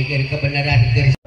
keur kebenaran keur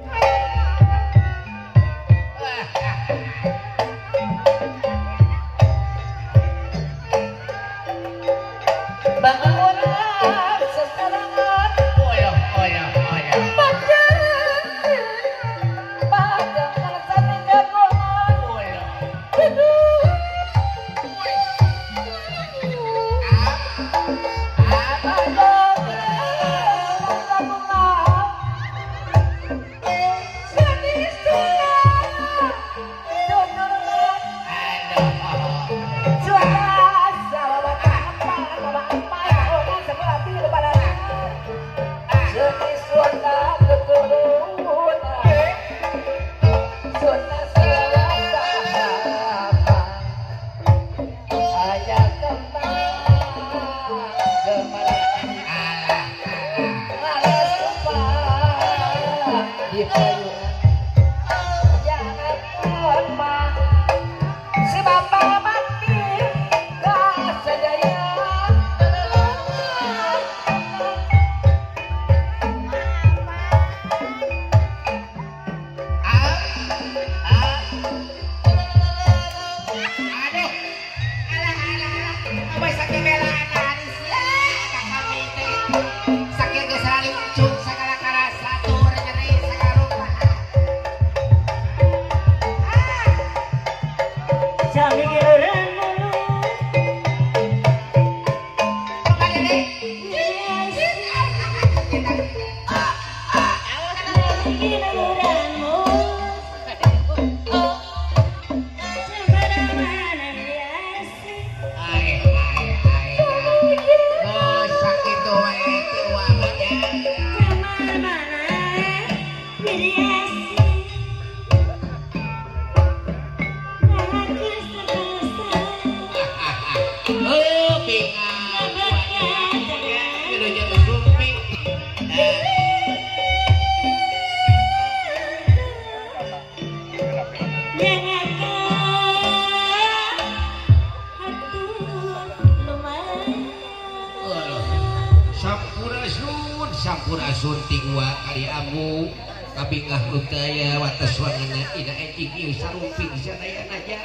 Sampurasun tingwa kali amu kabingah lutaya wates wangena ina enjing ieu sarumping sadayana aja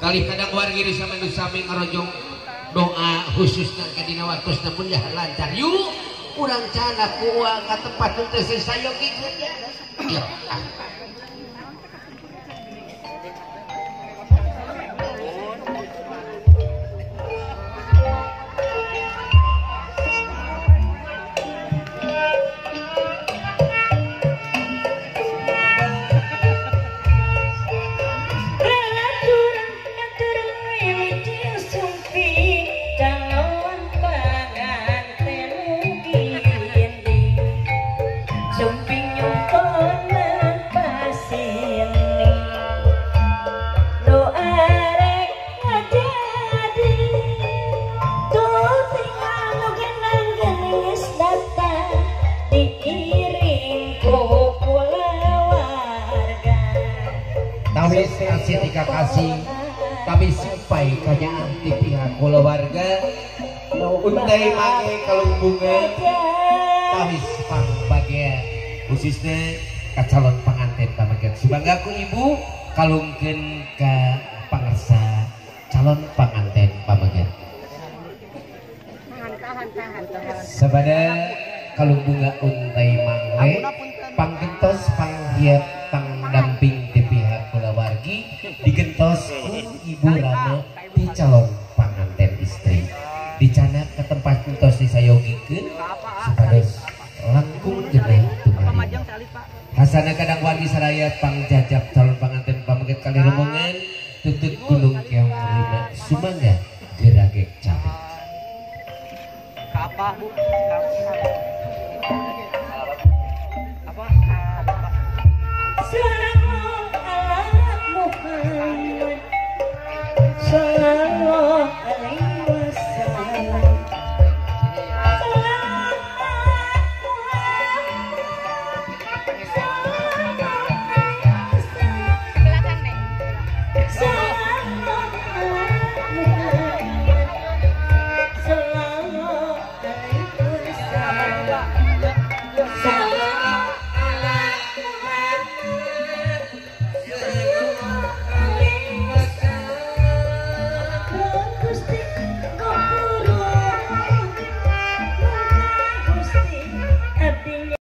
kali kadang wargi sama nu sami ngarojong doa khususna ka dina waktosna mun lancar yuk urang cana ku ka tempat nu teu sayogikeun ya. Kasih tapi sampai kanyaan di pihak keluarga untai mange kalung bunga tawis pang bagia khususnya ka calon pengantin pamaget sumangga ku ibu kalungkeun ka pangersa calon pengantin pamaget sabada kalung bunga untai mange panggentos panghiap pangdamping di pihak kulawargi digentos ku ibu rama di calon panganten istri dicanak ke tempat gentos disayogikeun supados langkung geneh tumari hasana kadang wargi saraya pangjajab calon panganten pameget kali rombongan tutut gunung keong lima sumangga geragek cabe.